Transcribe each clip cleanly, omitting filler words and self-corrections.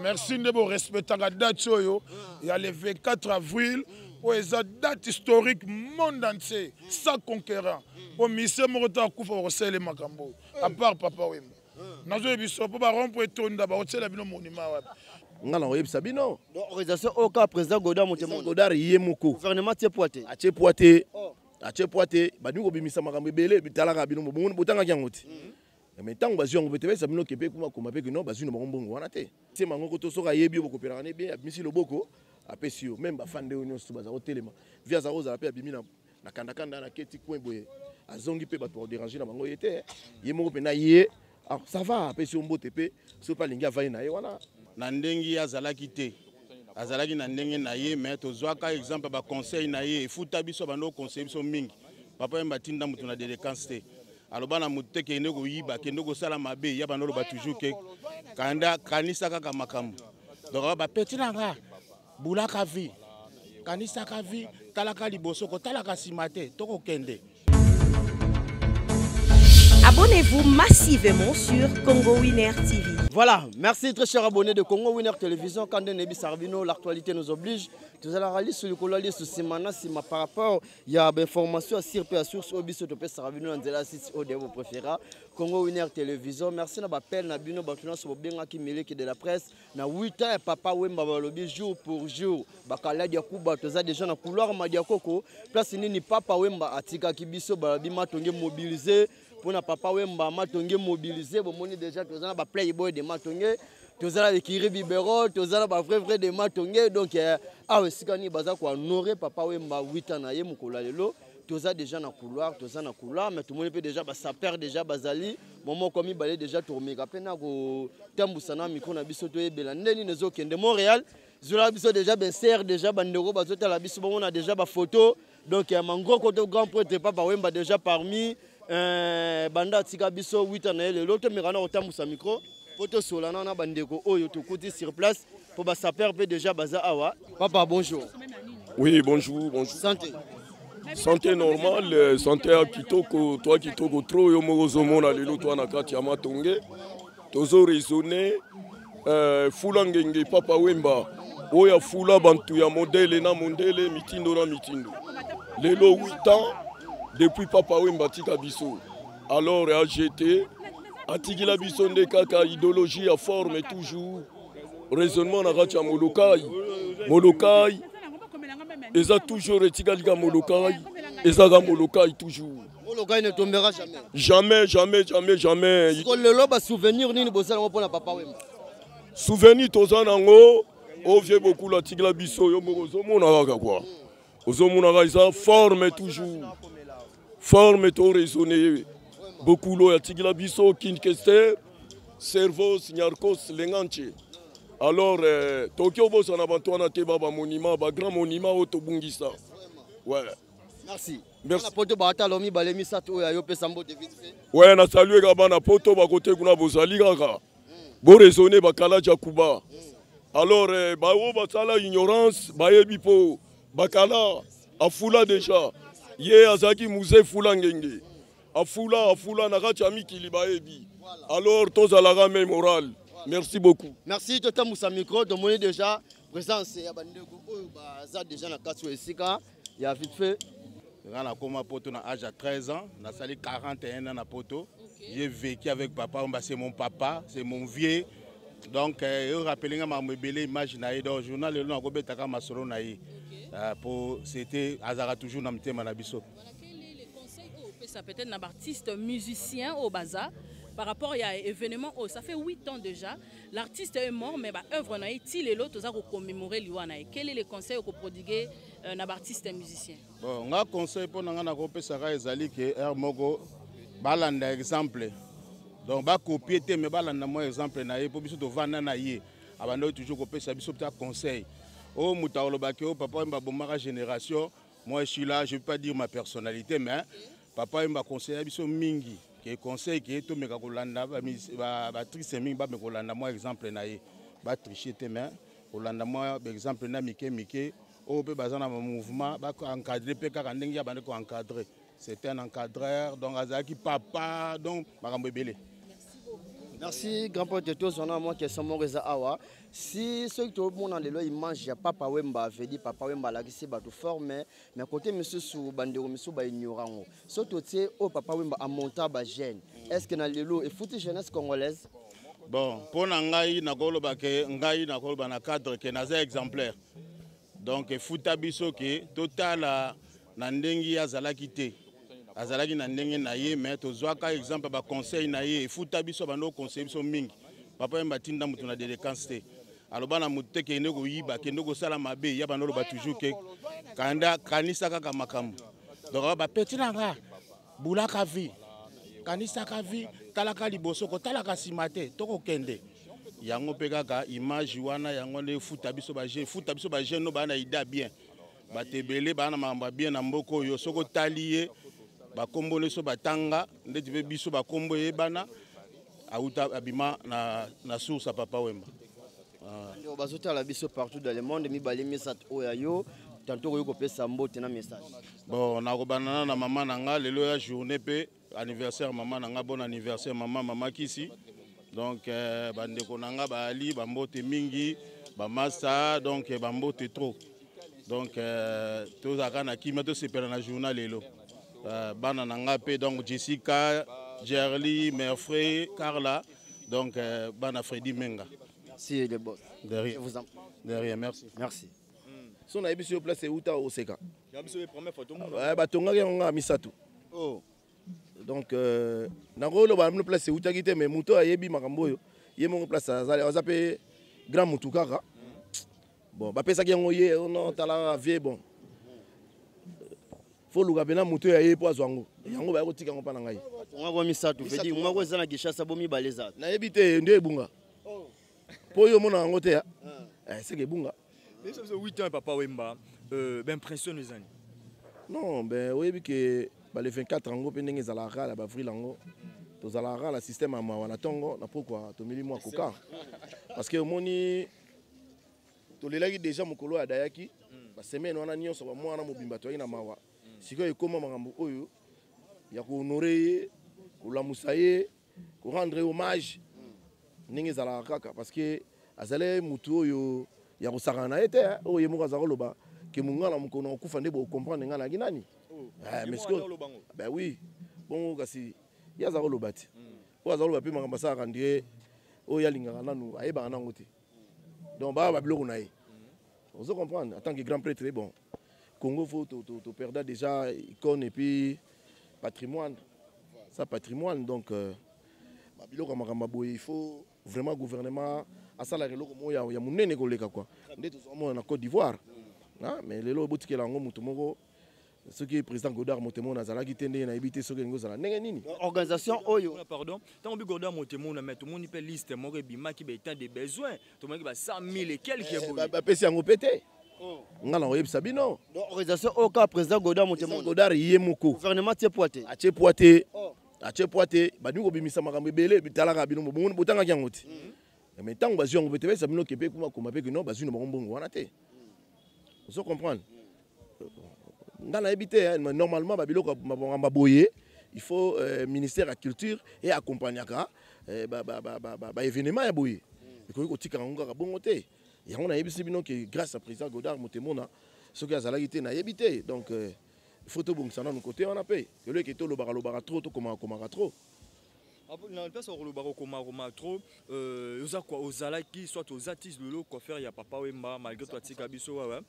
Merci nde bo respectaka date oyo ya le 24 avril oyo eza date historique monde entier sans conquérant po mise moko to akufa bakosalela makambo à part papa wemba nazoyebi biso mpo barompo etonda bakotiela bino monument wapi nga na koyebisa bino organisation oyo kaka président godard motema godard ye moko gouvernement atie poids te atie poids te oh. Atie poids te. Balingi kobimisa makambo ebele talaka bino botangaki yango te mhm. Mais ntango bazwi yango mpe te bayebisa bino ke mpe kuma koma mpe kino bazwi na bango mbongo wana te tie mango koto soki ayebi yo bokopelaka ne bien abimisi loboko apesi yo meme bafande oyo nyonso baza kotelema vi aza kozala mpe abimi na kandakanda na keti coin boye azongi mpe bato bakoderange na bango ye te ye moko mpe na ye ah, ça va apesi yo mbote mpe soki mpe alingi avandi na ye wana. Na ndenge ye azalaki te azalaki na ndenge na ye mais tozwaka exemple ba conseil na ye efuta biso bando conseil biso mingi. Papa Wemba atinda moto na délinquance te, aloba na moto te kende koyiba, kende kosala mabe. Ya bando oloba toujours ke kanda kanisa kaka makambo. Donc bapeti na nga bulaka vie, kanisaka vie, talaka liboso, kotalaka nsima te, tokokende. Abonnez-vous massivement sur Congo Winner TV. Voilà, merci très chers abonnés de Congo Winner Télévision. Quand Nebi Sarbino, l'actualité nous oblige. Tout à l'heure, sur le col, sur Simana, Sima, par rapport, il y a des informations sur P source Obiso, Topé Sarbino, Nzela, site O de vos préférés. Congo Winner Télévision. Merci na appel na bino batuna so benga ki miliki de la presse na 8 ans papa Wemba balobi jour pour jour bakaladi ya kuba toza déjà na couloir Madiakoko place nini papa Wemba atikaki biso balobi matonge mobiliser mpona papa Wemba matonge mobiliser bomoni déjà toza na ba playboy de matonge toza na ekiri bibero toza na ba vrai vrai de matonge donc eh, awa esika nini baza kohonorer papa Wemba 8 ans na ye mokolo ya lelo toza déjà na couloir toza na couloir mais tomoni mpe déjà basaper déjà bazali momoko mibale déjà tokomeka mpe na kotambusa na micro na biso toyebela nde nini ezokende Montréal zola biso déjà benser déjà bandeko bazotala biso bomona déjà bafoto donc ya mangoko to grand prêtre papa Wemba déjà parmi euh, banda atika biso 8 ans na ye lelo tomeka na kotambusa micro mpo tosolana na bandeko oyo tokuti sur place mpo basaper mpe déjà baza awa. Papa, bonjour. Oui, bonjour, bonjour. Santé. Santé normale, euh, santé ya kitoko, toi kitoko trop yo moko ozomona lelo toi na kati ya matonge. Tozo raisonner euh, fula ngenge papa Wemba oyo afula bantu ya modele na mondele mitindo na mitindo. Lelo 8 ans depuis papa Wemba tika biso. Alors AGT atikila biso nde kaka idéologie ya forme toujours raisonnement na kati ya Molokai. Molokai eza toujours etikali ka Molokai, ezaka Molokai toujours. Molokai ne tombera jamais. Jamais, jamais, jamais, jamais. Siko lelo ba souvenir nini bosala ngo mpona papa Wemba? Souvenir toza nango o vieux Bokula atikila biso yo moko ozomona kaka kwa ozomona kaka eza forme toujours forme to raisonner Bokula oyo atikila biso King Kester Cerveau Nyarkos Lenganche. Alors euh, toki obosana bantu wana te ba ba monument ba grand monument oyo tobungisa. Ouais. Merci. Merci. Bana poto baatala mibale misato oyo ayopesa mbote vite fait. Ouais, na salue kaka bana poto bakote kuna bozali kaka boraisonne bakala Jakuba. Alors eh, baoyo basala ignorance bayebi mpo bakala afula déjà ye azalaki musée fula ngenge afula afula na kati ya mikili bayebi. Alors tozalaka même moral. Merci beaucoup. Merci totambusa micro tomoni déjà présence ya bandeko oyo baza déjà na kati oyo esika ya vite fait. Nga nakoma poto na âge ya 13 ans, nasali 41 ans na poto. J'ai vécu avec papa Wemba, c'est mon papa, c'est mon vieux. Donc euh, rappelé nga makambo ebele image na ye donc journal lelo nakobetaka masolo na ye. Po c'était azalaka toujours na motema na biso. Voilà, quel est le conseil oyo opesa peut-être na baartiste musicien oyo baza par rapport ya événement oyo? Ça fait 8 ans déjà l'artiste est mort, mais baœuvre na ye ti lelo toza kocommémorer liwa na ye. Quel est le conseil okoprodiguer na baartiste musicien? Bon, nga conseil mpo na nga nakopesaka ezali ke heure moko balanda exemple, donc bakopie te mais balanda mwa exemple na ye mpo biso tovanda na ye abandaki toujours kopesa biso pta conseil oyo moto alobaki oyo papa Wemba abomaka génération. Moi je suis là, je peux pas dire ma personnalité, mais papa Wemba conseilla biso mingi ke conseil ke tomeka kolanda batrice mingi bameka kolanda mwa exemple na ye, batriche te mais kolanda mwa baexemple na mike mike oyo mpe baza na bamouvement baencadre mpe kaka ndenge ya bandi koencadre. C'est un encadreur, donc azalaki papa, donc makambo ebele. Merci grand pote. Tozwana mwa question moko eza awa. Si soki tomona lelo image ya Papa Wemba, vedi Papa Wemba alakisi bato forme, mais côté misusu bandeko misusu baignora yango. Soki totie oyo Papa Wemba amonta bajeune, est ce que na lelo efuti jeunesse congolaise? Bon, mpo na ngai nakoloba ke ngai nakoloba na cadre ke naza exemplaire. Donc efuta biso ke totala na ndenge ye azalaki te, azalaki na ndenge na ye, mais tozwaka exemple ba conseil na ye. Efuta biso, bando conseil biso mingi. Papa Wemba atinda moto na délinquance te, aloba na moto te kende koyiba, kende kosala mabe. Ya bando oloba toujours ke kanda kanisa kaka makambo. Donc bapeti na nga bulaka vie, kanisaka vie, talaka liboso, kotalaka nsima te, tokokende yango mpe kaka image wana. Yango nde efuta biso baje, efuta biso bajeune oyo baa na ida bien, bato ebele baa na makambo ya bien na mboka oyo. Soki otali ye, bakombo nyonso batanga ndeti mpe biso bakombo eyebana, auta abima na source ya Papa Wemba. Bandeko bazotala biso partout dans le monde, mibale misato oyo ya yo, tanto okoki kopesa mbote na message. Bon, nakobandana na mama na nga. Lelo ya journée mpe anniversaire mama na nga. Bon anniversaire mama, mama Kisi. Donc bandeko na nga baali bambote mingi, bamasa, donc bambote trop. Donc tozalaka na kimia, tosepela na journal lelo. Bana na nga mpe, donc Jessica, Jerly, Merfrey, Carla, donc bana Fredi Menga. Merci le boss. De rien. Je vous en prie. De rien, merci. Merci. So nayebi so yo place euta oseka. Batongaki yango nga misato. Oh. Donc nakoloba bino place eutaki te, mais moto ayebi makambo oyo ye moko place azali, aza mpe grand motu kaka. Bon, bapesaki yango ye no tala vie. Bon, fo luka mpena moto oyo aye mpo azwa yango. Yango baya kotika yango mpa na ngai. Tongako misato, vedi moko eza na Kinshasa, bo mibale eza. Nayebi te nde ebunga mpo oyo omona yango te, seke ebunga. Biso 8 ans Papa Wemba, baimpression ezani? Non, ben oyebi ke bale 24 yango mpe ndenge ezalaka na baavril yango, tozalaka na système ya mawa na ntongo na pokwa tomeli mwa coca, parce que omoni tolelaki déjà mokolo oyo adayaki. Basemaine wana nyonso, bamwana mobimba toyaki na mawa. Sikoyo ekóma makambo oyo ya kohonorer ye, kolamusa ye, korendre hommage ndenge ezalaka kaka, parce que azali motu oyo ya kosakana na ye te. Oyo ye moko aza koloba ke monga na mokolo na kokufa nde bocomprendre ngai nayaki nani. Mais sikoyo, ben oui, bongo kasi ye aza koloba te. Oyo aza koloba mpe makambo asalaka ndire oyo alingaka nanu ayebaka nango te. Donc baa babiloko na ye, ozo comprendre, en tant que grand prêtre. Bon, Congo faut to perdre déjà icône et puis patrimoine, ça patrimoine. Donc babiloko ya makambo ya boye, il faut vraiment gouvernement asalaka eloko moko ya monene koleka quoi nde tozomona na Côte d'Ivoire. Mais lelo botikela yango moto moko, soki président Godard Motemona azalaki te, ndenge nayebi te soki elingi ozala ndenge nini. Organisation oyo. Pardon, ntango bi Godard Motemona, mais tomoni mpe liste moko ebimaki, baétat de besoin, tomonaki ba 100 000 et quelque boye. Bapesi yango mpe te. Nga na koyebisa bino. Donc organisation oyo kaka président Godard Motemona? Godard ye moko. Gouvernement tie poids te? Atie poids te, atie poids te. Bandimi kobimisa makambo ebele, talaka bino botangaki yango te. Mais ntango bazwi yango mpe te, bayebisa bino ke mpe kuma koma mpe ke non, bazwi na bango mbongo wana te. Ozo comprendre, nga nayebi te. Normalement babiloko makambo boye, il faut ministère ya culture e accompagnaka baévénement ya boye. Ekoki kotika yango kaka bongo te. Yango nayebisi bino ke grâce à président Godard Motemona, soki azalaki te, nayebi te. Donc il faut tobongisa nanu kote wana mpe elo eke tolobaka lobaka trop, tokomaka komaka trop. Na place kolobaka komakoma trop, oza ozalaki soit oza ti lelo coiffeur ya Papa Wemba, malgré to atika biso wawa.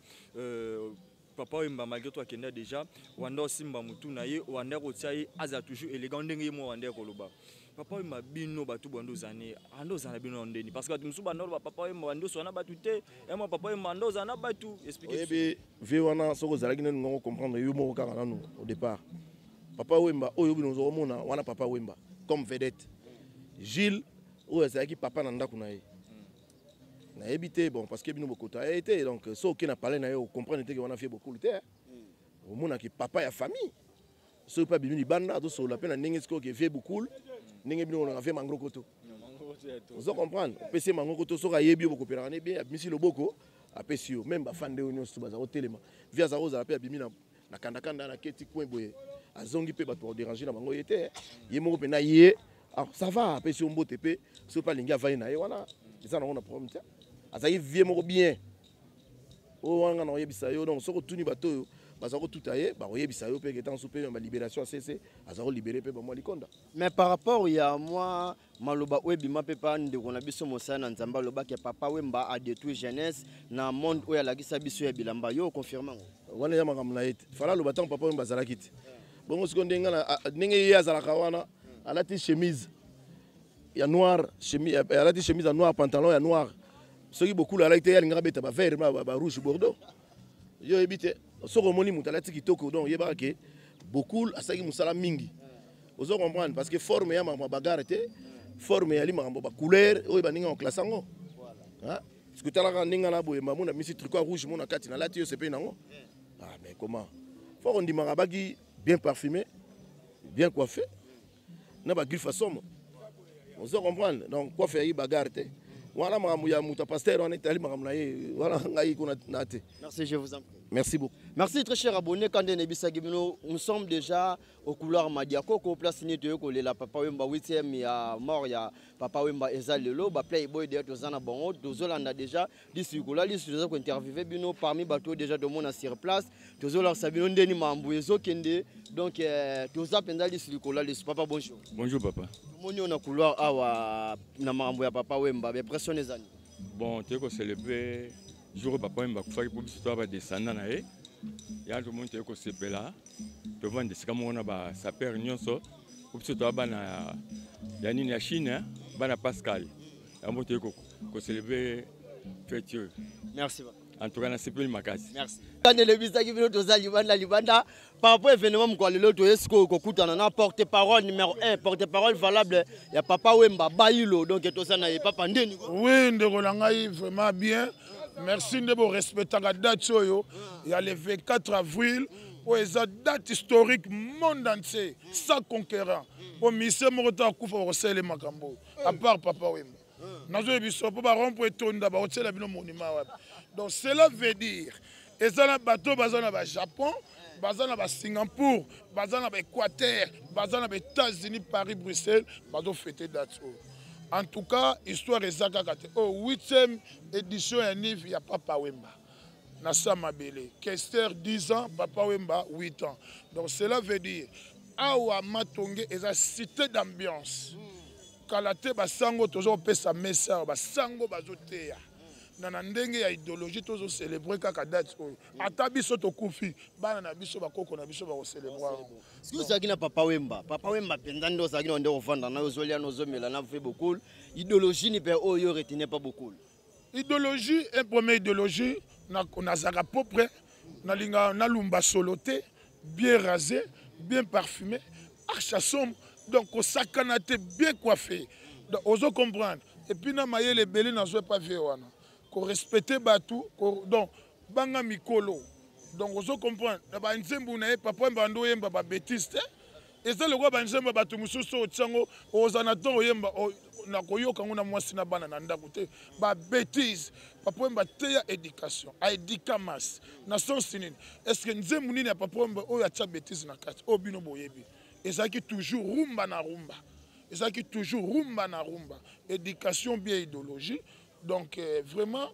Papa Wemba, malgré to akenda déjà, wanda osimba motu na ye, wanda kotia ye azala toujours élégant ndenge ye mwa wanda koloba Papa Wemba. Bino bato bwanda ozani anda ozala na bino na ndeni, parce que bato mosusu banda oloba Papa Wemba wanda oswana bato te ema Papa Wemba anda ozala na bato. Explique. Oyebi vie wana, soki ozalaki nanu ngongo comprendre yo moko kaka nanu au départ. Papa Wemba oyo bino ozomona wana, Papa Wemba comme vedette, Gilles oyo azalaki papa na ndako na ye, nayebi te. Bon, parce que bino bokota ye te. Donc so oke na palais na ye, ocomprendre te ke wana vie bokulu te. Omonaki papa ya famille, soki mpe abimi libanda, azosolola mpe na ndenge sikoyo ke vie bokulu ndenge bino olonga vie mangrokoto. Ozo comprendre, opesi ye mangrokoto, soki ayebi yo bokopelaka ne bien, abimisi loboko, apesi yo même bafande oyo nyonso baza kotelema. Vie aza kozala mpe abimi na kandakanda na keti coin boye, azongi mpe bato bakodéranger na bango ye te. Ye moko mpena ye. Ah, ça va, apesi yo mbote mpe soki mpe alingi avandi na ye wana, eza nango na problème te. Azalaki vie moko bien oyo wana nga na koyebisa yo. Donc soki otuni bato oyo baza kotuta ye, bakoyebisa yo mpe ke ntango so mpe balibération ya cc aza kolibérer mpe bamwa likonda. Mais par rapport ya mwa maloba oyo ebima mpe pa ndeko na biso mosala na Nzambe, alobaki Papa Wemba adétruit jeunesse na monde oyo alakisa biso ya bilamba, yo oconfirme yango? Wana eza makambo na ye te. Fala aloba ntango Papa Wemba azalaki te. Bongo sikoyo ndenge ndenge ye azalaka wana, alati chemise ya noir, chemise, alati chemise ya noir, pantalon ya noir. Soki bokulu alaki te, ye alingaka beta bavert, barouge bordeaux. Yo oyebi te, soki omoni moto alati kitoko, donc oyebaka ke bokul asalaki mosala mingi. Ozo comprendre? Parce que forme ya makambo ya bagarre te, forme eyali makambo bacouleur oyo baninga koclasser yango. Soki otalaka ndenge na boye, mamona misi tricot rouge mo na kati, nalati yo sepeli nango. Ah, mais comment faut kondimaka baki bien parfumé, bien coiffé, na bagriffe asomo. Ozo comprendre? Donc coiffe yayi bagarre te. Wana makambo ya moto ya pasteur wana etali makambo na ye wana, ngai kuna na te. Merci, je vous en prie. Merci beaucoup. Merci, très cher abonné. Quand on nous sommes déjà au couloir Madiakoko, place nini toye kolela Papa Wemba. 8e ya mort ya Papa Wemba eza lelo. Ba playboy déjà toza na bango, tozolanda déjà lisu kola lisu. Toza kointerviewer bino parmi bato déjà tomona sur place. Tozolakisa bino ndeni mambo ezokende. Donc toza mpenza lisu likolo ya lisu. Papa, bonjour. Bonjour, papa. Tomoni oyo na couloir awa na makambo ya Papa Wemba, baimpression ezani? Bon, toyei kocélébrer jour oyo Papa Wemba akufaki, mpo biso toya badescendant na ye. Ya tomoni toyei kosepela, tovanda esika moko na basapeurs nyonso, mpo biso toya bana ya nini, ya Chine, bana Pascal. Yango toyei kocélébrer fête oyo. Merci. En tout cas, nasepeli makasi. Merci. Kande elebisaki bino, toza libanda libanda par rapport événement mokolo lelo. Toye sikoyo kokutana na porte parole numéro 1, porte parole valable ya Papa Wemba, Bayilo. Donc toza na ye. Papa, ndeni? Oui, ndeko na ngai, vraiment bien. Merci nde borespectaka date oyo ya le 24 avril, oyo eza date historique monde entier, sans conquérant, po musicien moko te akufa bakosalela makambo oyo à part Papa Wemba. Nazoyebi biso mpo barond-point etonda, bakotiela bino monument wapi? Donc cela veut dire eza na bato baza na bajapon, baza na basingapour, baza na baéquateur, baza na baétats-Unis, Paris, Bruxelles, bazofêter date oyo. En tout cas, histoire eza kaka te. Oyo 8e édition ya nive ya Papa Wemba na sa mabele. Kester 10 ans, Papa Wemba 8 ans. Donc cela veut dire awa Matonge eza cité d'ambiance. Kala te basango toza kopesa mesa awa, basango bazoteya na ndenge ya idéologie. Tozocélébrer kaka date oyo. Ata biso tokufi, bana na biso, bakoko na biso bakocélébrer yango. Soki ozalaki na Papa Wemba, Papa Wemba mpenza, nde ozalaki na nde kovanda na yo, ozolia na ozomela na ve bokul, idéologie ni mpe oyo retenir pa bokul? Idéologie, un première idéologie, nazalaka propre, nalinga nalumba solo te, bien rasé, bien parfumé, archa sombre, donc kosakana te, bien coiffé. Donc ozo comprendre? Et puis na mayele ebele nazwa epa vie wana, korespecter bato, donc banga mikolo. Donc ozo comprendre, na banzembo na ye Papa Wemba ando oyemba babêtises te. Eza lokola banzembo ya bato mosusu oyo otiango, oza na ntongo oyemba na koyoka yango na mwasi na bana na ndako te, babêtises. Papa Wemba teya éducation, aéduquer masse na sens nini? Est ce que nzembo nini ya Papa Wemba oyo atia bêtise na kati oyo bino boyebi? Ezalaki toujours rumba na rumba, ezalaki toujours rumba na rumba, éducation bien, idéologie. Donc vraiment,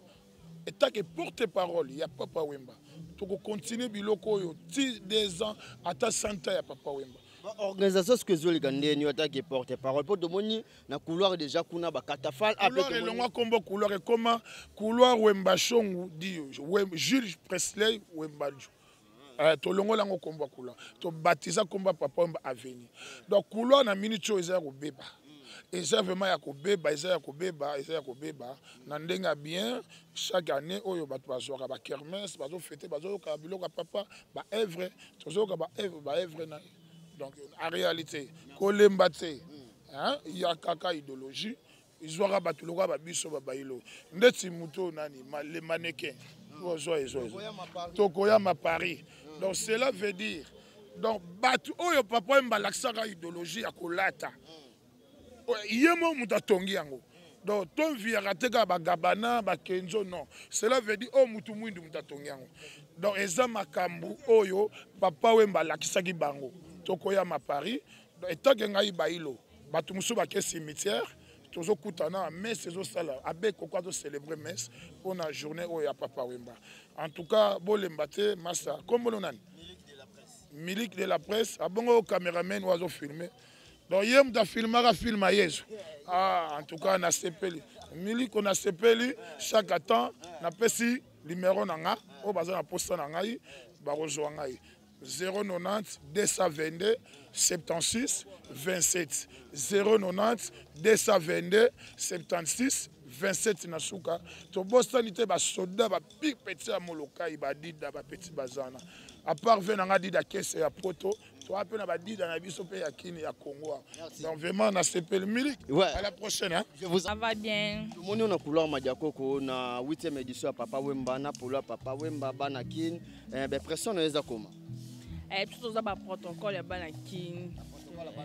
etake porte parole ya Papa Wemba, tokocontinuer biloko oyo ti 2 ans, ata 100 ans ya Papa Wemba. Organisation soki ezoleka ndeni, atake porte parole, mpo tomoni na couloir déjà kuna bakatafal. Couloir elongwa nkombo couloir, ekoma couloir Wemba Shongu di Jules Presley Wembajo. Tolongola yango nkombo ya couloir, tobatiza nkombo ya Papa Wemba Avenue. Donc couloir na minute oyo eza ya kobeba, eza vraiment ya kobeba, eza ya kobeba, eza ya kobeba na ndenge ya bien. Chaque année oyo bato bazwaka bakermesse, bazofêter, bazoyoka biloko ya papa, baœuvre, tozoyoka baœuvre, baœuvre na ye. Donc en réalité, kolemba te, ya kaka idéologie ezwaka bato lokola babiso babayilo ndeti moto nani, le mannequin ozwa ezwa tokoyama Paris. Donc cela veut dire, donc bato oyo Papa oyo balakisaka idéologie ya kolata, ye mo moto atongi yango. Donc tonviaka te kaka bagabana, bakenzo, non. Cela veut dire oyo mutu mwindu moto atongi yango. Donc eza makambo oyo Papa Wemba alakisaki bango, tokoyama Paris. Etake ngai bayilo. Bato mosusu bake cimetière, tozokutana messe ezosala abe koko azocélébre messe mpo na journée oyo ya Papa Wemba. En tout cas bolemba te. Masa kombono nani? Milik de la presse. Abongo cameraman oyo azofilme, donc ye moto afilmaka film ya Yesu. Ah, en tout cas nasepeli miliko, nasepeli. Chaque temps napesi numéro na nga, oyo baza na posa na ngai bakozwa ngai 090 222 76 27, 090 222 76 27. Na suka tobosani te basoda bapik peti ya Molokai, badida bapeti bazana à part ve na nga dida kese ya poto, toa mpe na badida na biso mpe ya kini ya Congo. Donc vraiment nasepeli milik. Ouais. À la prochaine, hein? Je vous Ça va bien. Tomoni na couloir Madiakoko na 8e édition ya Papa Wemba na polo ya Papa Wemba, bana Kin, eh, baimpression na yo eza koma? Eh, biso toza baprotocole ya bana Kin,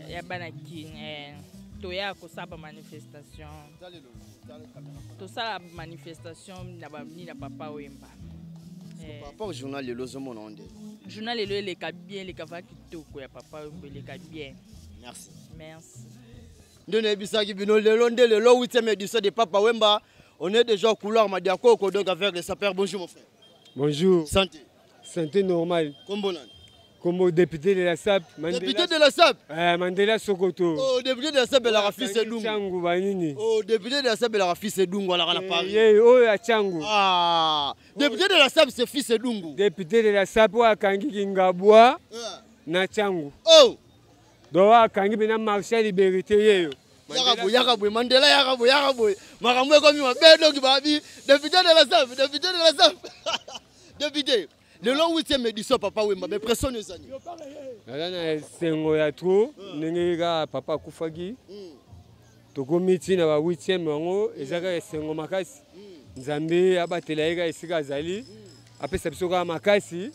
ya bana Kin, eh, toya kosala bamanifestation, tosala manifestation na banini na Papa Wemba. Eh, par rapport au journal lelo, ozomona ngo nde? Journal lelo eleka bien, eleka va kitoko ya Papa Wemba, eleka bien. Merci. Merci. Nde nayebisaki bino lelo nde lelo 8e édition de Papa Wemba. On est déjà au couloir Madiakoko, donc avec le sapeur. Bonjour mon frère. Bonjour. Santé? Santé normale. Kombo nani? Comme député de la SAP. Mandela. Député de la SAP. Mandela Sokoto. Oh, député de la SAP elaka fils Edungu. Changu banini. Oh, député de la SAP elaka fils Edungu, alaka na Paris. Ye oyo ya Changu. Ah, député de la SAP, c'est fils Edungu. Député de la SAP oyo akangi Kingabwa na Changu. Oh. Donc akangi mpe na marché ya liberté yeyo. Yaka boye, yaka boye, Mandela, yaka boye, yaka boye. Makambo ekomi mabe. Donc babi député de la SAP, député de la SAP, député. Lelo 8e édition Papa Wemba, mais pression ezani? Naza na esengo ya trop ndenge kaka papa akufaki, tokomi ntina ba 8e yango, eza kaka esengo makasi. Nzambe abatela ye kaka esika azali, apesa biso kaka makasi.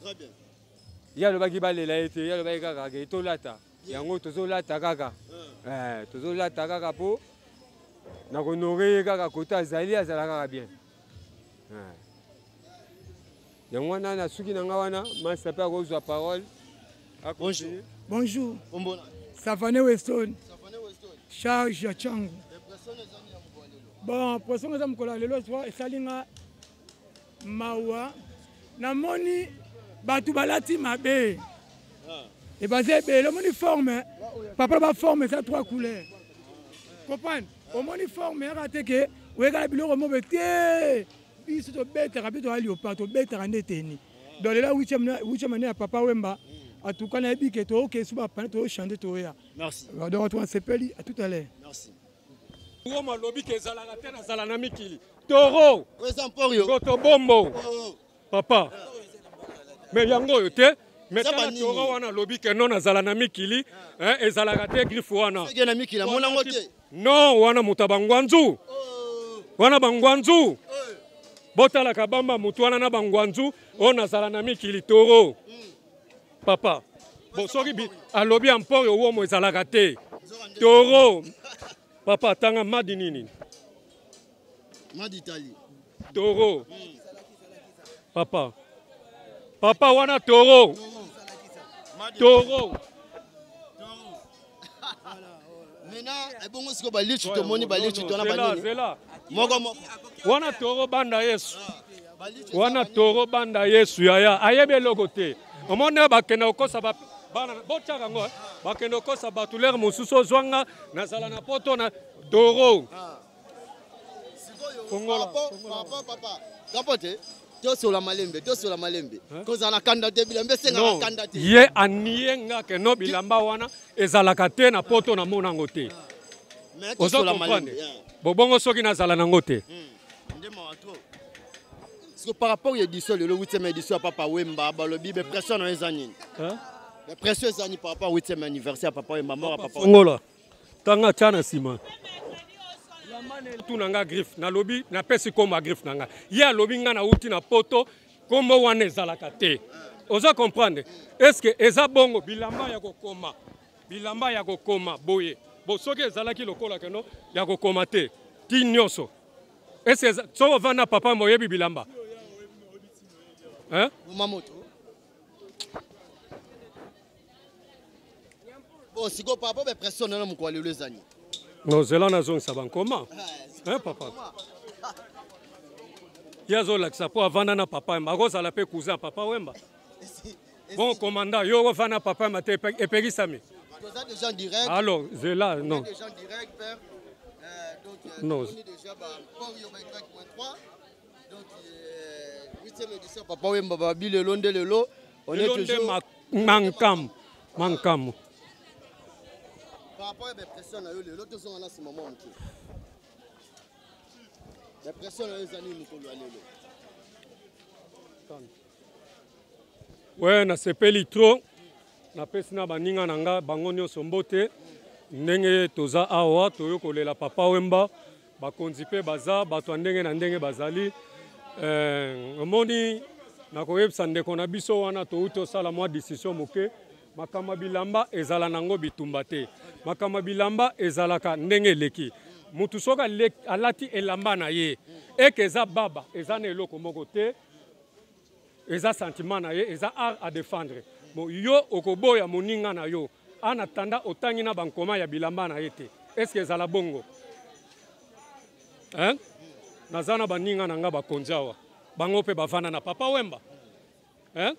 Ye alobaki balela ye te, ye alobaki kaka ke tolata yango, tozolata kaka, tozolata kaka mpo na kohonorer ye kaka kote azali, azala kaka bien. Yango wana na suki na nga wana, masa mpe akozwa parole. Bonjour. Bonjour. Kombo? Savane Weston. Charge ya Changu. Bon, pression eza mokolo ya lelo esali nga mawa. Namoni bato balati mabe e baza ebele. Omoni forme papa, baforme eza trois couleurs, comprendre? Omoni forme yaka te ke oyekala biloko mobe te. Biso tobetaka mpe toya léopard, tobetaka nde teni. Donc lelo huitième année ya Papa Wemba, en tout cas nayebi ke tooke so bapane, toochanter, toya. Merci. Donc tosepeli. À tout à l'heure. Merci. Roma alobi ke ezalaka te, nazala na mikili toro ngoto bombo papa, mais yango oyo te. Mais tala toro wana, alobi ke non, nazala na mikili, ezalaka te, griffe wana. Non, wana moto ya bangwanzu wana, bangwanzu botalaka bamba motu wana na bangwanzu oyo, nazala na mikili toro papa. Bon, soki alobi ampore owomo ezalaka te, toro papa atanga madi nini? Madi Italie. Toro papa, papa wana toro, toro. Maintenant ebongo sikoyo balichi, tomoni balichi tona banini moko moko. Wana toro banda Yesu, wana toro banda Yesu. Yaya ayebi eloko te. Omoni bakende kokosa bana, botiaka yango, bakende kokosa bato lere mosusu ozwanga nazala na poto na toro. Fongola kapo te, tosola malembe, tosola malembe, kozala na kanda te, bilamba esengaka kanda te. Ye anie nga ke no, bilamba wana ezalaka te na poto, namona yango te. Ozo comprendre? Bobongo soki nazala nango te. Parce que par rapport ya édition lelo, 8e édition ya Papa Wemba, balobi baimpression na yo eza nini? Baimpression eza nini par rapport 8e anniversaire ya Papa Wemba, mort ya Papa? Fongola ntanga tya na nsima, tuna nga griffe. Nalobi napesi nkombo ya griffe na nga, ye alobi nga nauti na poto, nkombo wana ezalaka te. Oza comprendre? Est ce que eza bongo? Bilamba ya kokoma, bilamba ya kokoma boye bo, soki ezalaki lokola keno ya kokoma te ti nyonso, est ce soki ovanda papa moyebi bilamba, hein? Moto bon, sikoyo par rapport baimpression nana mokolo lelo ezani? No, zela nazongisa bankoma. Hein, papa? Ye azolakisa mpo avanda na papa Wemba, akozala mpe cousin ya papa Wemba. Bon commandant, yo ofanda papa Wemba te epekisami. Toza déjà en direct. Alors, zela, non. Déjà en direct, père. Donc, non. Déjà, bah, Y.3. Donc, 8e édition, Papa Wemba, Babi, lelo nde lelo. On est toujours. Mankam, Mankam. Par rapport à pression na yo lelo tozonga na nsima mwa moke. Pression na yo eza nini mokolo ya lelo? We nasepeli trop, napesi na baninga na nga bango nyonso mbote ndenge toza awa toyo kolela Papa Wemba. Bakonzi mpe baza bato ya ndenge na ndenge bazali. Omoni nakoyebisa ndeko na biso wana touti osala mwa decision moke. Makambo ya bilamba ezala nango bitumba te, makambo ya bilamba ezalaka ndenge eleki. Mutu soki alati elamba na ye eke eza baba, eza na eloko moko te, eza sentiment na ye, eza art à défendre. Bon, yo okoboya moninga na yo en attendant otangi na bankoma ya bilamba na ye te, est-ce que ezala bongo? Hein? Naza na baninga na nga bakonzi awa, bango mpe bavanda na Papa Wemba. Hein?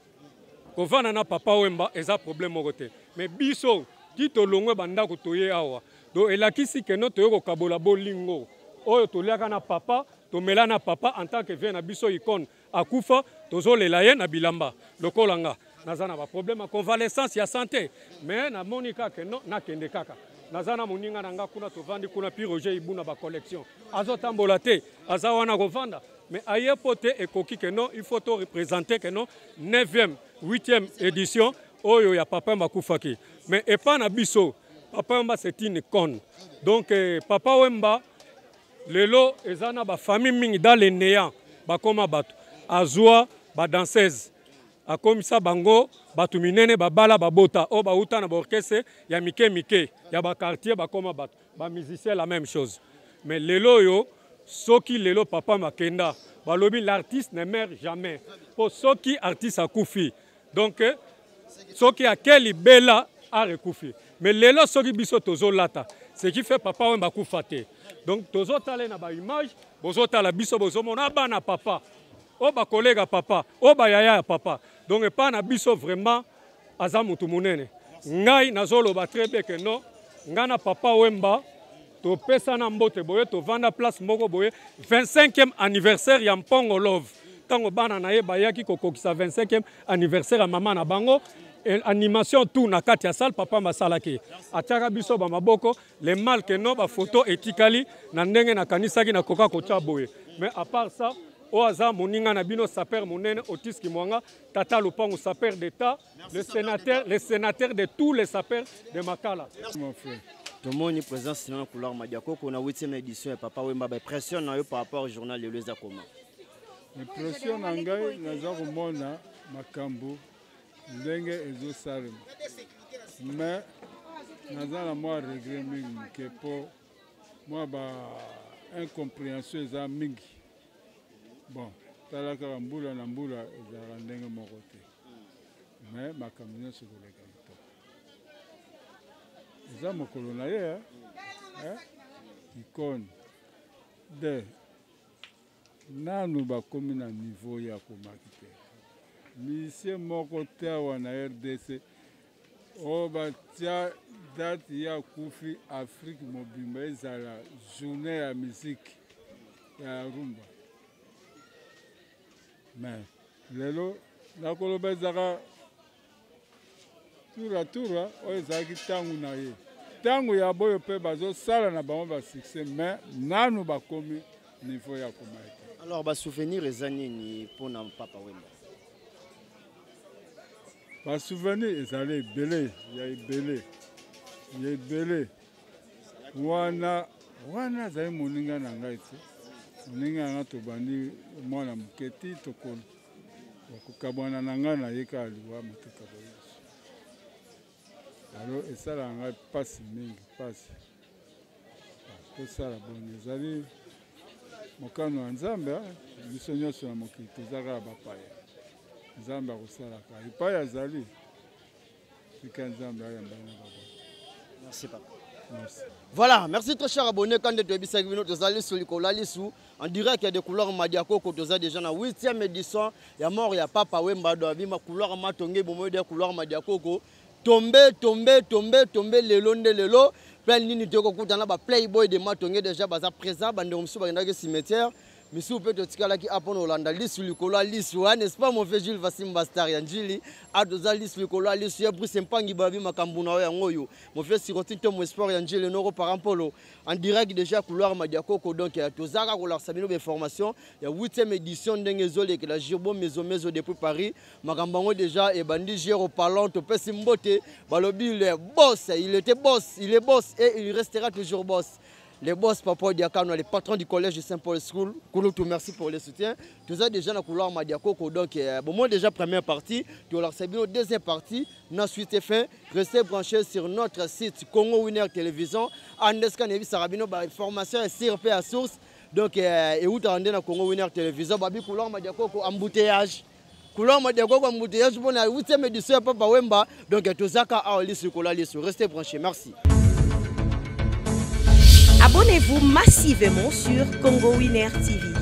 Kovanda na Papa Wemba eza problème moko te, mais biso ti tolongwe bandako toye awa, donc elakisi keno toye kokabola bolingo oyo toliaka na papa, tomela na papa en tant que vieux na biso icône akufa, tozolela ye na bilamba. Lokola nga naza na ba problème ya convalescence ya santé, mais namoni kaka no nakende kaka. Naza na moninga na nga kuna, tovandi kuna, puis Roger Ibuna ba collection azotambola te, aza wana kovanda, mais aye po te ekoki ke non, il faut to représenter ke non 9e 8e édition oyo ya Papa Wemba akufaki. Mais epa na biso Papa Wemba c'est une icône. Donc Papa Wemba lelo eza na ba famille mingi dans le néant bakoma bato, azwa ba danseuse akomisa bango bato minene, babala babota oyo bauta na baorchestre ya mike mike ya ba quartier, bakoma bato ba musicien, la même chose. Mais lelo oyo soki lelo Papa Makenda balobi l'artiste ne meurt jamais, po soki artiste akufi, donc soki akeli bela arekufi. Mais lelo soki biso tozolata, ce qui fait Papa Wemba akufa te. Donc tozotala na ba image, bozotala biso, bozomona bana papa oyo bakolega papa oyo bayaya ya papa. Donc epa na biso vraiment aza mutu monene. Ngai nazoloba très bien que non, ngai na Papa Wemba topesana mbote boye, tovanda place moko boye 25e anniversaire ya Mpongo Love, ntango bana na ye bayaki kokokisa 25e anniversaire ya mama na bango, animation tout na kati ya salle, papa masalaki atiaka biso ba maboko. Le mal que non ba photo etikali na ndenge nakanisaki nakoka kotia boye. Mais à part ça, oyo aza moninga na bino saper monene Otis Kimwanga, tata Lupango, saper d'État, le sénateur, le sénateur de tous les sapeurs de Makala. Mon frère. Tomoni présence na couloir Madiakoko na 8e édition ya Papa Wemba, ba pression na yo par rapport au journal lelo eza comment? Pression na ngai naza komona makambo ndenge ezosalema, mais naza na mwa regret mingi moke po mwa ba incompréhension eza mingi. Bon, tala kaka mbula na mbula ezalaka ndenge moko te, mais makambo nyonso koleka kitoko. Eza mokolo na ye, eh? Icône de nanu bakomi na niveau ya komaki te. Musicien moko te awa na RDC oyo batia date ya kufi, Afrique mobimba ezala journée ya musique ya rumba. Mais lelo nakoloba ezalaka tour à tour, oyo ezalaki ntango na ye, ntango ya boyo mpe bazosala na bango ba succès, mais nanu bakomi niveau ya komaki te. Alors ba souvenir eza nini mpona Papa Wemba? Ba souvenir ezali ebele, ya ebele, ya ebele. Wana wana azali moninga na ngai te, moninga na ngai, tobandi mwana moke ti tokolo, kokabwana na ngai na ye kaka liwa moto ekaboli biso. Alors esalaka ngai mpasi mingi, mpasi. Tosala boni, ezali mokano ya Nzambe. Biso nyonso na mokili toza kaka bapaya. Nzambe akosalaka epai azali, tika Nzambe ayamba na babota. Merci papa. Merci. Voilà, merci très cher abonné. Quand tu es bino tozali sur likolo lisu en direct ya de couleur Madiakoko, toza déjà na 8e édition ya mort ya Papa Wemba do abima couloir Matonge bomo de couloir Madiakoko. Tombe tombe tombe tombe lelo nde lelo plein nini tokokutana ba playboy de Matonge déjà baza présent, bandeko mosusu bakendaki cimetière, misusu mpe totikalaki a mpona kolanda lisu likolo ya lisu, n'est-ce pas, mon vieux Jules Vasimba, star ya Njili? A toza lisu likolo ya lisu ya Brice Mpangi, babi makambo na yo yango oyo, mon vieux Siroti Ntomo, espoir ya Njili noko Parampolo, en direct déjà couloir Madiakoko. Donc tozaka kolakisa bino bainformation ya 8e édition ndenge ezolekela. Girbo Mezomezo depuis Paris, makambo yango déjà ebandi. Gero Parlant, topesi mbote, balobi il est boss, il était boss, il est boss et il restera toujours boss. Les boss Papa Diakano, les patrons du collège de Saint-Paul School, Kouloutou, merci pour le soutien. Tout ça déjà dans le couloir Madiakoko. Donc, bon, moi déjà première partie, tu as la deuxième partie, na suite et fin. Restez branchés sur notre site Congo Winner Télévision. Andeska Nevi Sarabino, bah, information est CRP à source. Donc, et où tu as dans Congo Winner Télévision, Babi couloir Madiakoko, embouteillage. Couloir Madiakoko, embouteillage, bon, la 8e édition, Papa Wemba. Donc, tout ça, à restez branchés. Merci. Abonnez-vous massivement sur Congo Winner TV.